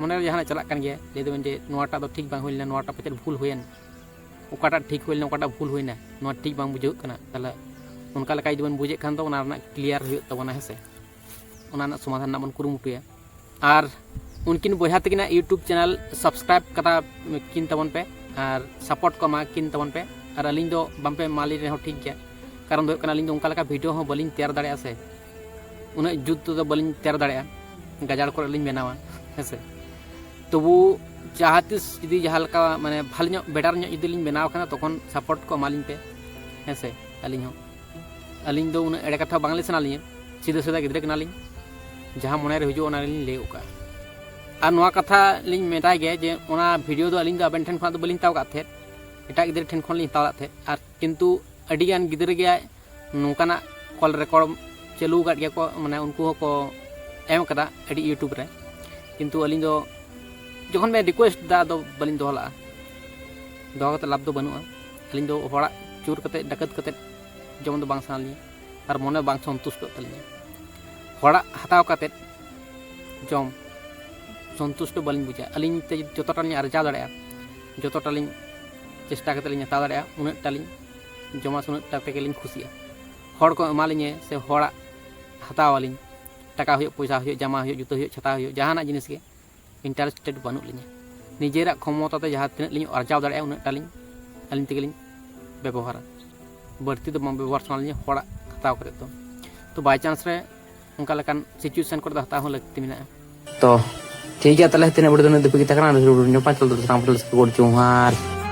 ᱢᱚᱱᱮᱨᱮ ᱡᱟᱦᱟᱱᱟᱜ ᱪᱟᱞᱟᱜ ᱠᱟᱱ ᱜᱮᱭᱟ, ᱞᱟᱹᱭ ᱫᱟᱵᱮᱱ ᱡᱮ ᱱᱚᱣᱟᱴᱟᱜ ᱫᱚ ᱴᱷᱤᱠ ᱵᱟᱝ ᱦᱩᱭ ᱞᱮᱱᱟ, ᱱᱚᱣᱟᱴᱟᱜ ᱯᱟᱪᱮᱫ ᱵᱷᱩᱞ ᱦᱩᱭᱮᱱ, ᱚᱠᱟᱴᱟᱜ ᱴᱷᱤᱠ ᱦᱩᱭ ᱞᱮᱱᱟ, ᱚᱠᱟᱴᱟᱜ ᱵᱷᱩᱞ ᱦᱩᱭᱱᱟ, ᱱᱚᱣᱟ ᱴᱷᱤᱠ ᱵᱟᱝ ᱵᱩᱡᱷᱟᱹᱜ ᱠᱟᱱᱟ᱾ ᱛᱟᱦᱚᱞᱮ ᱚᱱᱠᱟ ᱞᱮᱠᱟ ᱡᱩᱫᱤ ᱵᱚᱱ ᱵᱩᱡᱮᱫ ᱠᱷᱟᱱ ᱫᱚ ᱚᱱᱟ ᱨᱮᱱᱟᱜ ᱠᱞᱤᱭᱟᱨ ᱦᱩᱭᱩᱜ ᱛᱟᱵᱚᱱᱟ, ᱦᱮᱸ ᱥᱮ? ᱚᱱᱟ ᱨᱮᱱᱟᱜ ᱥᱚᱢᱟᱫᱷᱟᱱ ᱨᱮᱱᱟᱜ ᱵᱚᱱ ᱠᱩᱨᱩᱢᱩᱴᱩᱭᱟ᱾ ᱟᱨ ᱩᱱᱠᱤᱱ ᱵᱚᱭᱦᱟ ᱛᱟᱹᱠᱤᱱᱟᱜ YouTube channel subscribe ᱠᱟᱛᱟ ᱠᱤᱱ ᱛᱟᱵᱚᱱ ᱯᱮ ᱟᱨ support ᱠᱚ ᱮᱢᱟ ᱠᱤᱱ ᱛᱟᱵᱚᱱ ᱯᱮ᱾ ᱟᱨ ᱟᱹᱞᱤᱧ ᱫᱚ ᱵᱟᱝᱯᱮ ᱮᱢᱟᱞᱤᱧ ᱨᱮᱦᱚᱸ ᱴᱷᱤᱠ ᱜᱮᱭᱟ, ᱠᱟᱨᱚᱱ ᱫᱚ ᱦᱩᱭᱩᱜ ᱠᱟᱱᱟ ᱟᱹᱞᱤᱧ ᱫᱚ ᱚᱱᱠᱟ ᱞᱮᱠᱟ ᱵᱷᱤᱰᱤᱭᱳ ᱦᱚᱸ ᱵᱟᱹᱞᱤᱧ ᱛᱮᱭᱟᱨ ᱫᱟᱲᱮᱭᱟᱜᱼᱟ ᱥᱮ, ᱩᱱᱟᱹᱜ ᱡᱩᱛ ᱛᱮᱫᱚ ᱵᱟᱹᱞᱤᱧ ᱛᱮᱭᱟᱨ ᱫᱟᱲᱮᱭᱟᱜᱼᱟ, ᱜᱟᱡᱟᱲ ᱠᱚᱨᱮ ᱞᱤᱧ ᱵᱮᱱᱟᱣᱟ, ᱦᱮᱸ ᱥᱮ᱾ ᱛᱚᱵᱩ ᱡᱟᱦᱟᱸ ᱛᱤᱥ ᱡᱩᱫᱤ ᱡᱟᱦᱟᱸ ᱞᱮᱠᱟ ᱢᱟᱱᱮ ᱵᱷᱟᱞᱮ ᱧᱚᱜ, better ᱧᱚᱜ ᱡᱩᱫᱤ ᱞᱤᱧ ᱵᱮᱱᱟᱣ ᱠᱷᱟᱱ, ᱛᱚᱠᱷᱚᱱ support ᱠᱚ ᱮᱢᱟᱞᱤᱧ ᱯᱮ, ᱦᱮᱸ ᱥᱮ᱾ ᱟᱹᱞᱤᱧ ᱦᱚᱸ, ᱟᱹᱞᱤᱧ ᱫᱚ ᱩᱱᱟᱹᱜ ᱮᱲᱮ ᱠᱟᱛᱷᱟ ᱵᱟᱝᱞᱮ ᱥᱟᱱᱟ ᱞᱤᱧᱟ, ᱥᱤᱫᱷᱟᱹ ᱥᱟᱫᱟ ᱜᱤᱫᱽᱨᱟᱹ ᱠᱟᱱᱟᱞᱤᱧ, ᱡᱟᱦᱟᱸ ᱢᱚᱱᱮᱨᱮ ᱦᱤᱡᱩᱜᱼᱟ ᱚᱱᱟ ᱞᱤᱧ ᱞᱟᱹᱭ ᱜᱚᱫ ᱠᱟᱜᱼᱟ᱾ ᱟᱨ ᱱᱚᱣᱟ ᱠᱟᱛᱷᱟ ᱞᱤᱧ ᱢᱮᱛᱟᱭ ᱜᱮᱭᱟ ᱡᱮ ᱚᱱᱟ ᱵᱷᱤᱰᱤᱭᱳ ᱫᱚ ᱟᱹᱞᱤᱧ ᱫᱚ ᱟᱵᱮᱱ ᱴᱷᱮᱱ ᱠᱷᱚᱱᱟᱜ ᱫᱚ ᱵᱟᱹᱞᱤᱧ ᱦᱟᱛᱟᱣ ᱠᱟᱜ ᱛᱟᱦᱮᱸᱫ, ᱮᱴᱟᱜ ᱜᱤᱫᱽᱨᱟᱹ ᱴᱷᱮᱱ ᱠᱷᱚᱱ ᱞᱤᱧ ᱦᱟᱛᱟᱣ ᱞᱮᱫ ᱛᱟᱦᱮᱸᱫ᱾ ᱟᱨ ᱠᱤᱱᱛᱩ ᱟᱹᱰᱤᱜᱟᱱ ᱜᱤᱫᱽᱨᱟᱹ ᱜᱮ ᱱᱚᱝᱠᱟᱱᱟᱜ call record ᱪᱟᱹᱞᱩ ᱟᱠᱟᱫ ᱜᱮᱭᱟ ᱠᱚ, ᱢᱟᱱᱮ ᱩᱱᱠᱩ ᱦᱚᱸᱠᱚ ᱮᱢ ᱟᱠᱟᱫᱟ ᱟᱹᱰᱤ YouTube ᱨᱮ, ᱠᱤᱱᱛᱩ ᱟᱹᱞᱤᱧ ᱫᱚ ᱡᱚᱠᱷᱚᱱ ᱵᱮᱱ request ᱫᱟ, ᱟᱫᱚ ᱵᱟᱹᱞᱤᱧ ᱫᱚᱦᱚ ᱞᱟᱜᱼᱟ᱾ ᱫᱚᱦᱚ ᱠᱟᱛᱮ ᱞᱟᱵᱷ ᱫᱚ ᱵᱟᱹᱱᱩᱜᱼᱟ᱾ ᱟᱹᱞᱤᱧ ᱫᱚ ᱦᱚᱲᱟᱜ ᱪᱳᱨ ᱠᱟᱛᱮ, ᱰᱟᱹᱠᱟᱹᱛ ᱠᱟᱛᱮ ᱡᱚᱢ ᱫᱚ ᱵᱟᱝ ᱥᱟᱱᱟ ᱞᱤᱧᱟ ᱟᱨ ᱢᱚᱱᱮ ᱵᱟᱝ ᱥᱚᱱᱛᱩᱥᱴᱚᱜ ᱛᱟᱹᱞᱤᱧᱟ᱾ ᱦᱚᱲᱟᱜ ᱦᱟᱛᱟᱣ ᱠᱟᱛᱮᱫ ᱡᱚᱢ ᱥᱚᱱᱛᱩᱥᱴᱚ ᱵᱟᱹᱞᱤᱧ ᱵᱩᱡᱟ᱾ ᱟᱹᱞᱤᱧ ᱛᱮ ᱡᱚᱛᱚᱴᱟ ᱞᱤᱧ ᱟᱨᱡᱟᱣ ᱫᱟᱲᱮᱭᱟᱜᱼᱟ, ᱡᱚᱛᱚᱴᱟ ᱞᱤᱧ ᱪᱮᱥᱴᱟ ᱠᱟᱛᱮᱫ ᱞᱤᱧ ᱦᱟᱛᱟᱣ ᱫᱟᱲᱮᱭᱟᱜᱼᱟ, ᱩᱱᱟᱹᱜ ᱴᱟ ᱞᱤᱧ ᱡᱚᱢᱟ ᱥᱮ ᱩᱱᱟᱹᱜ ᱴᱟ ᱛᱮᱜᱮ ᱞᱤᱧ ᱠᱷᱩᱥᱤᱜᱼᱟ᱾ ᱦᱚᱲ ᱠᱚ ᱮᱢᱟᱞᱤᱧᱟᱹ ᱥᱮ ᱦᱚᱲᱟᱜ ᱦᱟᱛᱟᱣ ᱟᱹᱞᱤᱧ, ᱴᱟᱠᱟ ᱦᱩᱭᱩᱜ, ᱯᱚᱭᱥᱟ ᱦᱩᱭᱩᱜ, ᱡᱟᱢᱟ ᱦᱩᱭᱩᱜ, ᱡᱩᱛᱟᱹ ᱦᱩᱭᱩᱜ, ᱪᱷᱟᱛᱟ ᱦᱩᱭᱩᱜ, ᱡᱟᱦᱟᱱᱟᱜ ᱡᱤᱱᱤᱥ ᱜᱮ, interested ᱵᱟᱹᱱᱩᱜ ᱞᱤᱧᱟ᱾ ᱱᱤᱡᱮᱨᱟᱜ ᱠᱷᱚᱢᱚᱛᱟ ᱛᱮ ᱡᱟᱦᱟᱸ ᱛᱤᱱᱟᱹᱜ ᱞᱤᱧ ᱟᱨᱡᱟᱣ ᱫᱟᱲᱮᱭᱟᱜᱼᱟ, ᱩᱱᱟᱹᱜ ᱴᱟ ᱞᱤᱧ ᱟᱹᱞᱤᱧ ᱛᱮᱜᱮ ᱞᱤᱧ ᱵᱮᱵᱚᱦᱟᱨᱟ᱾ ᱵᱟᱹᱲᱛᱤ ᱫᱚ ᱵᱟᱝ ᱵᱮᱵᱚᱦᱟᱨ ᱥᱟᱱᱟ ᱞᱤᱧᱟ ᱦᱚᱲᱟᱜ ᱦᱟᱛᱟᱣ ᱠᱟᱛᱮᱫ ᱫᱚ᱾ ᱛᱚ by chance ᱨᱮ ᱚᱱᱠᱟ ᱞᱮᱠᱟᱱ situation ᱠᱚᱨᱮ ᱫᱚ ᱦᱟᱛᱟᱣ ᱦᱚᱸ ᱞᱟᱹᱠᱛᱤ ᱢᱮᱱᱟᱜᱼᱟ᱾ ᱛᱚ ᱴᱷᱤᱠ ᱜᱮᱭᱟ, ᱛᱟᱦᱚᱞᱮ ᱛᱮᱦᱮᱧᱟᱜ video ᱫᱚ ᱱᱤᱱᱟᱹᱜ ᱫᱷᱟᱹᱵᱤᱡ ᱜᱮ ᱛᱟᱦᱮᱸ ᱠᱟᱱᱟ᱾ ᱟᱨ video ᱧᱟᱯᱟᱢ ᱪᱚᱞ ᱫᱚ ᱥᱟᱱᱟᱢ ᱠᱚ ᱴᱷᱮᱱ ᱜᱚᱰ ᱡᱚᱦᱟᱨ᱾